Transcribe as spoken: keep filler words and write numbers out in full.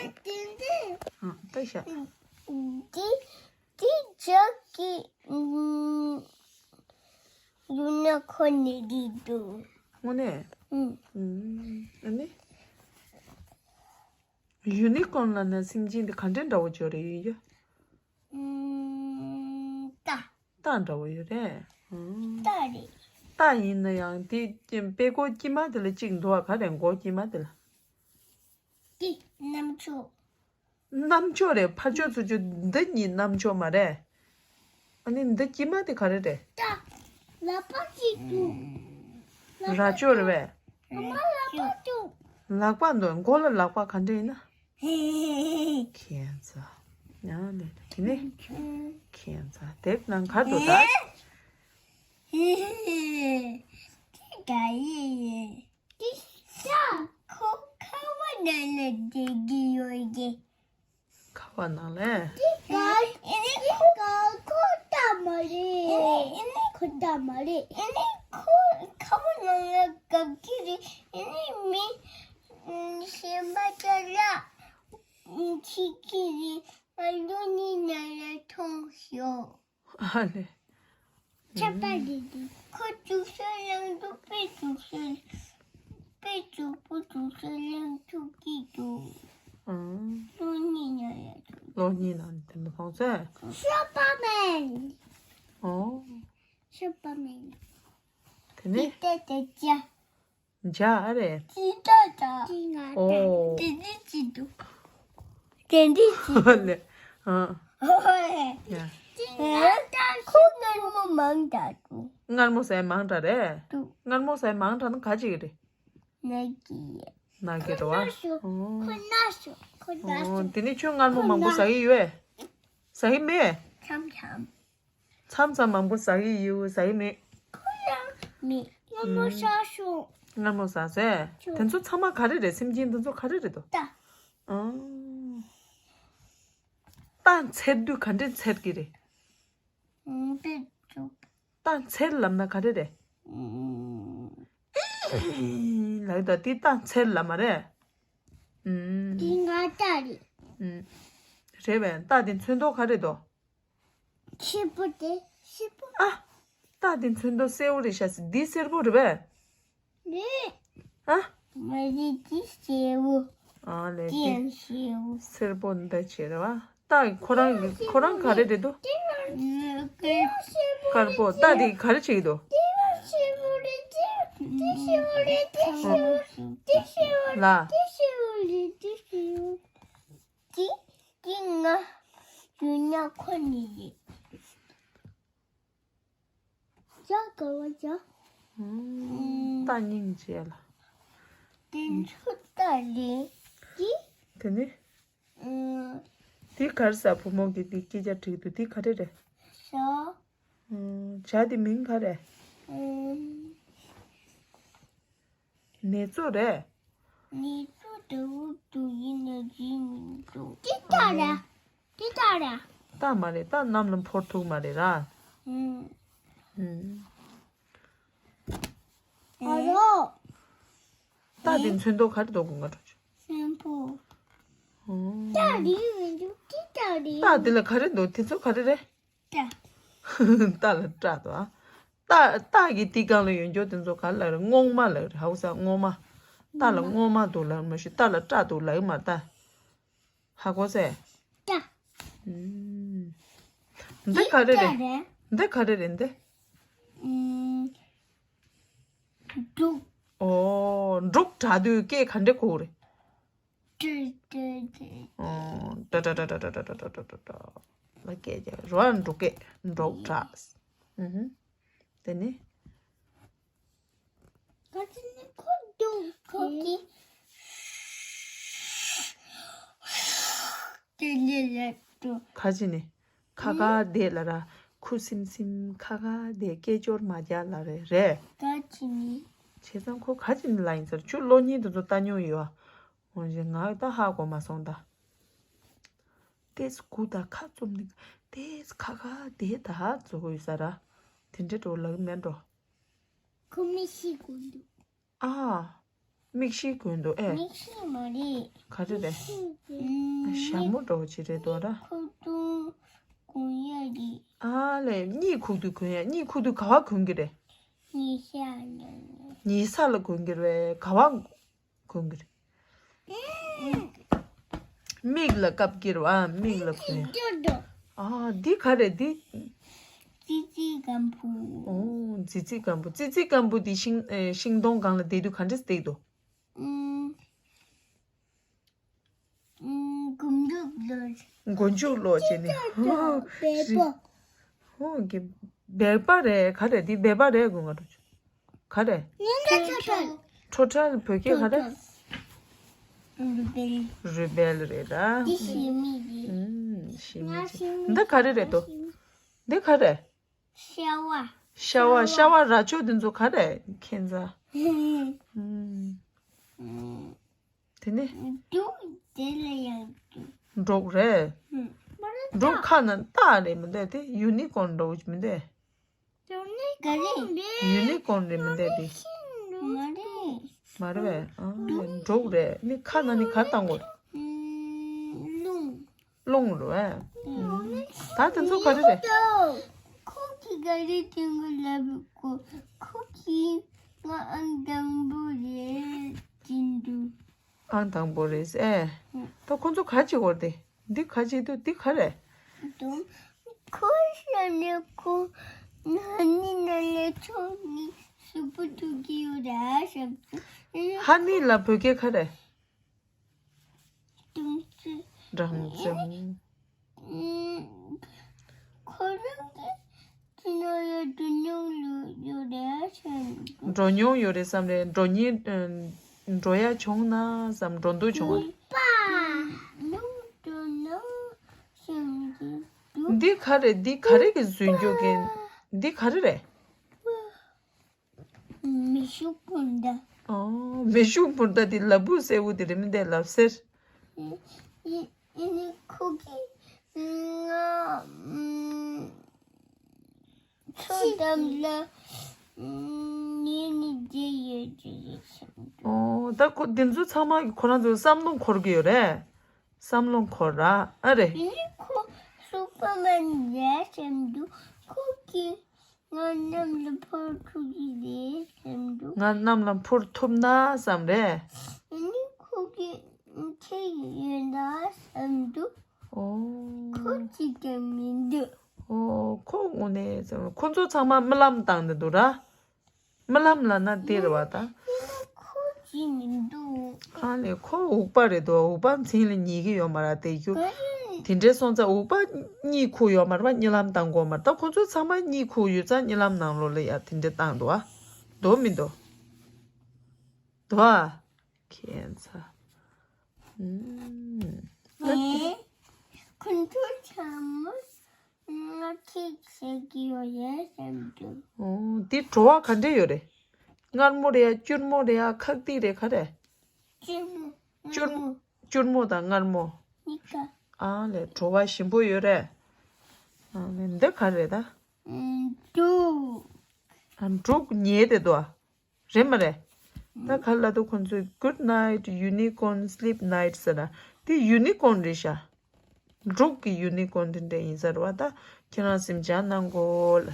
ཨ། ལྟ་ཤག་འདི་འདི་ཇག་གི་ཡུ་ནི་ཁོར་ནི་འདི་འདུག་དངོས་གནས། ཨུ། ཨུ། ཨ་ནི། ཡུ་ནི་ཁོར་ལབ་ན་སེམས་ཅན་འདི་ག་འདྲ་འདྲ་བོ་ཅིག་རེད་ཡོད་ཡ། ཨུ། རྟ། རྟ་འདྲ་བོ་ཡོད་རེད། ཨུ། རྟ་རེད། རྟ་ཡིན་ན་ཡང་དེ་དཔྲལ་མགོ་དཀྱིལ་མ་དེ་ལ་གཅིག་འདུག་ག་ག་རེ་མགོ་དཀྱིལ་མ་དེ་ལ། དེ་རྣམ་ཅོག་རྣམ་ཅོག་རེད། ཕར་ཕྱོགས་ཚུར་ཕྱོགས་འདི་གཉིས་རྣམ་ཅོག་མ་རེད། ཨ་ནི་འདི་དཀྱིལ་མ་དེ་ག་རེ་རེད། ད་ལག་པ་གཅིག་འདུག་ལག་པ་རྭ་ཅོ་རེད་པས། ཨ་མ་ལག་པ་འདུག་ལག་པ་འདུག་མགོ་ལ་ལག་པ་ག་འདྲ་ཡིན་ན། ཧེ་ཧེ་ཧེ། ཁྱད་མཚར། ཡང་ལས་དེ་ནི། ཁྱད་མཚར་དེབ་ནང་ག་འདུག་ད། ཧེ་ཧེ་ཧེ། དེ་ག་ཡིན། དེ་ཤ་ཁོ་ཁ་བ་ནང་ལ་བསྡད་ཀྱི་ཡོད་ཀྱི། ཁ་བ་ནང་ལ། དེ་ག་ཨེ་ནི་ཁོ་ག་ཁོ་ལྟ་མ་རེད། ཨེ་ནི་ཁོ་ལྟ་མ་རེད། ཨེ་ནི་ཁོ་ཁ་བ་ནང་ལ་གབ་ཀྱི་རེད། ཨེ་ནི་མི་གཞན་པ་ཅག་ལ་འཁྲིད་ཀྱི་རེད། ང་ལོ་གཉིས་ནང་ལ་མཐོང་ཤོག་ཨ་ལེ། ཆབ་པ་རེད་དེ། ཁོ་དུག་ཤོག་ལངས་འདུག་དཔེ་དུག་ཤོག་དཔེ་དུག་པོ་དུག་ཤོག་ལངས་ཐུབ་ཀྱི་འདུག་ཨང་། ལོ་གཉིས་ནང་ཡ་ཐུབ། ལོ་གཉིས་ནང་དེ་འདྲ་མཐོང་ཚེ། ཤོག་པ་མེད། ཨོ། ཤོག་པ་མེད། དེ་ནས། དེ་ལྟ་དེ་ཅག་འཇའ་རེད། ཅི་ལྟ་ད། ཅི་ང་ད། ཨོ། དེ་འདི་ཅི་འདུག་དེ་འདི་ཅི་འདུག་ལེ། ཨ། ཨོ་ཡ། ཡ། ཅི་ང་ད་ཁོ་མངར་མོ་མང་དྲགས་འདུག་མངར་མོ་ཟས་མང་དྲགས་རེད། འདུག་མངར་མོ་ཟས་མང་དྲགས་ན་ག་ཅིག་རེད། ནག་གི་ནག་གི་རེད་བ། ཁོ་ན་སོ། ཨོ། ཁོ་ན་སོ། ཁོ་ན་ཨོ། སོ། དེ་ནས་ཁྱོད་མངར་མོ་མང་པོ་ཁོ་ན་ཟ་གི་ཡོད། ཟ་གི་མེད། མཚམས་མཚམས། མཚམས་མཚམས་མང་པོ་ཟ་གི་ཡོད། ཟ་གི་མེད། ཁོ་ཡང་མེད། མངར་མོ་ཟ་སོང་། མངར་མོ་ཟ་ཟེ། ཁྱོད། དེ་ཚོ་ཚང་མ་ག་རེ་རེད། སེམས་ཅན་དེ་ཚོ་ག་རེ་རེད་དོ། རྟ། ཨང་། རྟ་འཚེར་དུས་ག་འདྲས་འཚེར་གི་རེད། ཨང་། དཔེ་ཚོ། རྟ་འཚེར་ལབ་ན་ག་རེ་རེད། ཨང་། ལབ་ད་དེ་རྟ་འཚེར་ལབ་མ་རེད། ཨང་། དེ་ང་རྟ་རེད། ཨང་། རེད་པས། རྟ་དེ་ཚོན་མདོག་ག་རེ་རེད་དོ། སེར་པོ་དེ་སེར་པོ། ཨ། རྟ་དེ་ཚོན་མདོག་སེར་པོ་རེད་ཤག་འདི་སེར་པོ་རེད་པས། རེད། ཨ། མ་རེད་འདི་སེར་པོ། ཨ་ལེ། འདི་ཡང་སེར་པོ། སེར་པོ་འདི་བྱས་རེད་བ། རྟ་ཁོ་རང་ཁོ་རང་ག་རེ་རེད་དོ། དཀར་པོ། རྟ་དེ་ག་རེ་བྱེད་ཀྱི་འདུག་ལ། ཅི། ཅི་ང་། ཡུལ་ན་ཁོ་ནི་རེད། ཅག་ག་བ་ཅག་རྟ་སྙིང་རྗེ་ལ། དེ་ཚོ་རྟ་རེད། ཅི། དེ་ནི། ཨུམ། དེ་གར་ས་བུ་མོ་གིས་དེ་སྐད་ཆ་དྲིས་འདུག་དེ་ག་རེ་རེད། ས། ཨུམ། བྱ་དེ་མིང་ག་རེད། ཨུམ། ནེ་ཙོ་རེད། ནེ་ཙོ་དེ་འུ་དུ་ཡིན་ན་ཇི་མི་འདུག་དེ་ལྟ་ར། དེ་ལྟ་ར། ལྟ་མ་རེད། ལྟ་གནམ་ལ་འཕུར་ཐུབ་མ་རེད་ར། ཨུམ། ཨུམ། ཨ་རོ། ལྟ་དེ་ཚོན་མདོག་ག་རེ་འདུག་གོ་ང་འགྲོ་ཆུ། སེམས་པོ། ཨུམ། ལྟ་རེད་མི་འདུག་དེ་ལྟ་རེད། ལྟ་དེ་ལ་ག་རེ་འདུག་དེ་ཚོ་ག་རེ་རེད། རྟ། རྟ་ལ་སྐྲ་འདུག་ཨ། རྟ་རྟ་གི་ཏི་སྒང་ལ་ཡོད་འགྱོ་དེ་ཚོ་ག་ལ་རེད། རྔོག་མ་ལ་རེད། ཧའུ་སག་རྔོག་མ། རྟ་ལ་རྔོག་མ་འདུག་ལ་མ་ཤི། རྟ་ལ་སྐྲ་འདུག་ལ་མ་རྟ། ཧ་གོ་སེ། རྟ། ཨུམ། འདི་ག་རེ་རེད། འདི་ག་རེ་རེད་འདི། ཨུམ། འབྲུག་ཨོ། འབྲུག་གྲགས་དུས་སྐད་ག་འདྲ་གོ་རེད། ཏྲི་ཏྲི་ཏྲི། ཨོ། ཏྲ་ཏྲ། ལ་སྐད་རྒྱག་རོ། འབྲུག་སྐད། འབྲུག་གྲགས། ཨུ་ཧུ། དེ་ནི། ག་ཅི་ནི་ཁོ་འདུག་ཁོ་གི། དེ་ལས་ལ་འགྲོ། ག་ཅི་ནི། ཁ་ཁ་བསྡད་ལ་ར། ཁུ་སིམ་སིམ་ཁ་ཁ་བསྡད་སྐད་ཅོར་མ་རྒྱག་ལ་རེད་རེད། ག་ཅི་ནི། བྱས་ཙང་ཁོ་ག་ཅི་ནི་ལ་ཡིན་ཟེར། ཁྱོད་གློག་བརྙན་དེ་ཚོ་ལྟ་མྱོང་ཡོད་ཨ། འོན་ཀྱང་ང་ད་ཧ་གོ་མ་སོང་ད། ཏེས་གུ་ད་ཁ་བཙུམ་ནི་ཏེས་ཁ་ཁ་བསྡད་ད་ཟེར་གོ་ཡོད་ས་ར། དེ་འདྲ་འགྲོ་ལབ་མེད་འགྲོ། ཁོ་མི་ཤི་དགོས་འདུག་ཨ། མིག་ཤེལ་གོན་འདུག་ཨེ། མིག་ཤེལ་མ་རེད། ག་རེ་རེད། ཤེལ་དེ། ཞྭ་མོ་འདྲ་བོ་ཅིག་རེད་འདུག་ར། ཁུག་རྟ་གོན་ཡ་རེད། ཨ་ལས། གཉིད་ཁུག་དུས་གོན་ཡ། གཉིད་ཁུག་དུས་ག་བ་གོན་གི་རེད། ཉལ་ས་ལ། ཉལ་ས་ལ་གོན་གི་རེད། ག་བ་གོན་གི་རེད། མིག་ལ་བཀབ་ཀྱི་རེད་བ། མིག་ལ་གོན། ཨ། འདི་ག་རེད་འདི། ཙི་ཙི་སྐམ་པོ། ཨོ། ཙི་ཙི་སྐམ་པོ། ཙི་ཙི་སྐམ་པོ་འདི་ཤིང་ཨེ། ཤིང་སྡོང་སྒང་ལ་བསྡད་དུས་ག་འདྲས་བསྡད་འདུག་ཨུམ། ཨུམ། མགོ་མཇུག་ལོག་མགོ་མཇུག་ལོག་བྱས་ནས། ཅི་ལྟར་ལྟར་སྦལ་པ། ཧོ་གི། སྦལ་པ་རེད། ག་རེད་འདི། སྦལ་པ་རེད། དགོས་ང་འགྲོ་ཆུ། ག་རེད། ཉིན་ལྟར་ཁྲོ་ཐལ། ཁྲོ་ཐལ་བོད་སྐད་ག་རེད། རུས་སྦལ། རུས་སྦལ་རེད་ད། འདི་ཞི་མི་རེད། ཨུམ། ཞི་མི་ང་ཞི་མི། འདི་ག་རེ་རེད་དོ། ང་ཞི་མི། འདི་ག་རེད། ཤ་བ། ཤ་བ། ཤ་བ་རྭ་ཅོ་འདི་ཚོ་ག་རེད་ཁྱེད་ཚ། ཨུམ། ཨུམ། དེ་ནི། འབྲུག་དེ་ལ་ཡང་འབྲུག་འབྲུག་རེད། ཨུམ། འབྲུག་ཁ་ན་སྟག་རེད་མི་འདུག་དེ། ཡུ་ནི་ཀོན་འདྲ་བོ་ཅིག་མི་འདུག་ག་རེ། ཡུ་ནི་ཀོན་རེད་མི་འདུག་དེ། མ་རེད། མ་རེད་པས། ཨ། འབྲུག་རེད། ནི་ཁ་ན་ནི་ག་བཏང་དགོས། ཨུམ། རླུང་། རླུང་རེད་པས། ཨུམ། ད་དེ་ཚོ་ག་རེ་རེད། ཁོ་གིས་ག་རེ་དྲན་གི་ལབ་གོ། ཁོ་གིས་ང་ཨང་དང་པོ་རེད་དྲན་འདུག་ཨང་དང་པོ་རེད་ཟེར། ཨེ། ད་ཁོ་ཚོ་ག་བྱེད་དགོས་རེད། འདི་ག་བྱེད་འདུག་འདི་ག་རེད། དུང་། ཁོ་ཤ་ནས་ཁོ་ན་ནི་ན་ལས་ཆོག་ནི་སུ་པུ་ཐུག་གི་ཡོད་ར་ཤམ། ཧ་ནི་ལ་བོད་སྐད་ག་རེད། དུང་ཙི། རང་ཙི། ཁོ་རང་གི་ཅི་ན་ཡ་འགྲོ་མྱོང་ཡོད་རེད་བསམ། འགྲོ་མྱོང་ཡོད་རེད་བསམ་རེད། འགྲོ་ཉེན། འགྲོ་ཡ་བྱུང་ན་བསམ། འགྲོ་འདོད་བྱུང་བ། པ། ནུབ་འགྲོ་ན་བསམ་གྱི་འདུག་འདི་ག་རེད། འདི་ག་རེ་གི་བཟོས་རྒྱུ་གི། འདི་ག་རེ་རེད། མེ་ཤུགས་འཕུར་མདའ། ཨོ། མེ་ཤུགས་འཕུར་མདའ་དེ་ལ་ཕུག་སེར་པོ་དེ་རེད་མི་འདུག་ལབ་སེར། ཨེ། ཨེ་ནི་ཁོ་གིས་ང་ཚོ་འདམ་ལ་ཉན་ནས་བསྡད་ཡོད་ཀྱི་རེད་བསམ་འདུག་ཨོ། ད་ཁོ་འདི་ཚོ་ཚང་མ་ཁོ་རང་ཚོའི་བསམ་བློ་འཁོར་གྱི་ཡོད་རེད། བསམ་བློ་འཁོར་ར། ཨ་རེད། ཨེ་ནི་ཁོ་སུ་པར་མན་རེད་བསམ་འདུག་ཁོ་གིས། ང་གནམ་ལ་འཕུར་ཐུབ་ཀྱི་རེད་བསམ་འདུག་ང་གནམ་ལ་འཕུར་ཐུབ་ན་བསམ་རེད། ཨ་ནི་ཁོ་གིས་ཁྱེད་ཡོད་ན་བསམ་འདུག་ཨོ། ཁོ་གཅིག་ཀྱང་མི་འདུག་ཨོ། ཁོ་དངོས་གནས་བསམ། ཁོ་ཚོ་ཚང་མ་རྨི་ལམ་བཏང་ནས་འདུག་ར། རྨི་ལམ་ལབ་ན་དེ་རེད་བ་ད། ཨ་ནི་ཁོ་གཅིག་མི་འདུག་ཨ་ལས། ཁོ་འུག་པ་རེད་དོ། འུག་པ་མཚན་ལ་ཉལ་གི་ཡོད་མ་རེད་དེ་རྒྱུ། ག་རེ། དེ་འདྲས་སོང་ཙང་འུག་པ་གཉིད་ཁུག་ཡོད་མ་རེད་པ། གཉིད་ལམ་བཏང་དགོས་མ་རེད། ད་ཁོ་ཚོ་ཚང་མ་གཉིད་ཁུག་ཡོད་ཙང་གཉིད་ལམ་ནང་ལོགས་ལ་ཡ་དེ་འདྲས་བཏང་འདུག་ཨ། འདུག་མི་འདུག་འདུག་ཨ། ཁྱད་མཚར། ཨུམ། ཨེ། ཁོ་ཚོ་ཚང་མ་ང་ཁྱེད་བྱེད་ཀྱི་ཡོད་རེད་བསམ་འདུག་ཨོ། འདི་བྲོ་བ་ག་འདྲས་ཡོད་རེད། མངར་མོ་རེད་ཡ། སྐྱུར་མོ་རེད་ཡ། ཁག་ཏིག་རེད། ག་རེ། སྐྱུར་མོ། སྐྱུར། སྐྱུར་མོ་དང་མངར་མོ། གཉིས་ཀ་ཨ་ལས། བྲོ་བ་ཞིམ་པོ་ཡོད་རེད། ཨ་ལས། འདི་ག་རེད་ད། ཨུམ། འབྲུག་ཨ། འབྲུག་ཉལ་བསྡད་འདུག་ཨ། རེད་མ་རེད། ད་ག་ལ་དུ་ཁོང་ཚོས་good night unicorn sleep night ཟེར་ན། དེ་ཡུ་ནི་ཀོན་རེད་ཤག་འབྲུག་གི་ཡུ་ནི་ཀོན་དེ་འདྲ་ཡིན་ས་རེད་བ། ད་ཁྱེད་རང་སེམས་ཅན་གནང་གོ་ལ།